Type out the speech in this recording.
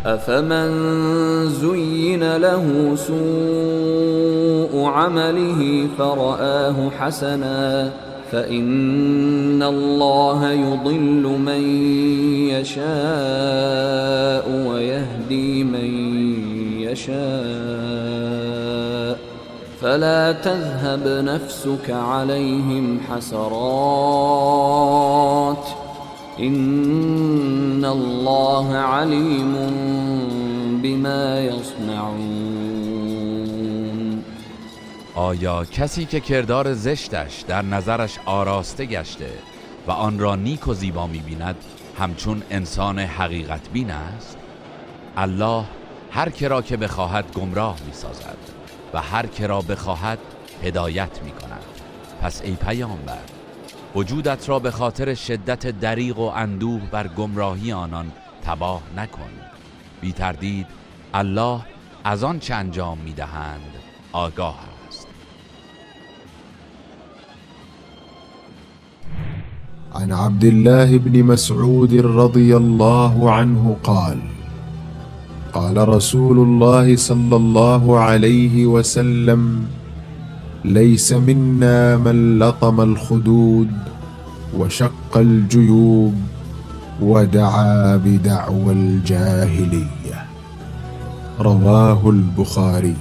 أفمن زين له سوء عمله فرآه حسنا فإن الله يضل من يشاء ويهدي من يشاء فلا تذهب نفسك عليهم حسرات إن الله عليم بما يصنعون. آیا کسی که کردار زشتش در نظرش آراسته گشته و آن را نیک و زیبا می‌بیند همچون انسان حقیقت بین است؟ الله هر که را که بخواهد گمراه می‌سازد و هر که را بخواهد هدایت می‌کند. پس ای پیامبر، وجودت را به خاطر شدت دریغ و اندوه بر گمراهی آنان تباه نکن. بی تردید الله از آن چه انجام می‌دهند آگاه است. عن عبد الله بن مسعود رضي الله عنه قال: قال رسول الله صلى الله عليه وسلم: ليس منا من لطم الخدود وشق الجيوب ودعا بدعوى الجاهلية. رواه البخاري.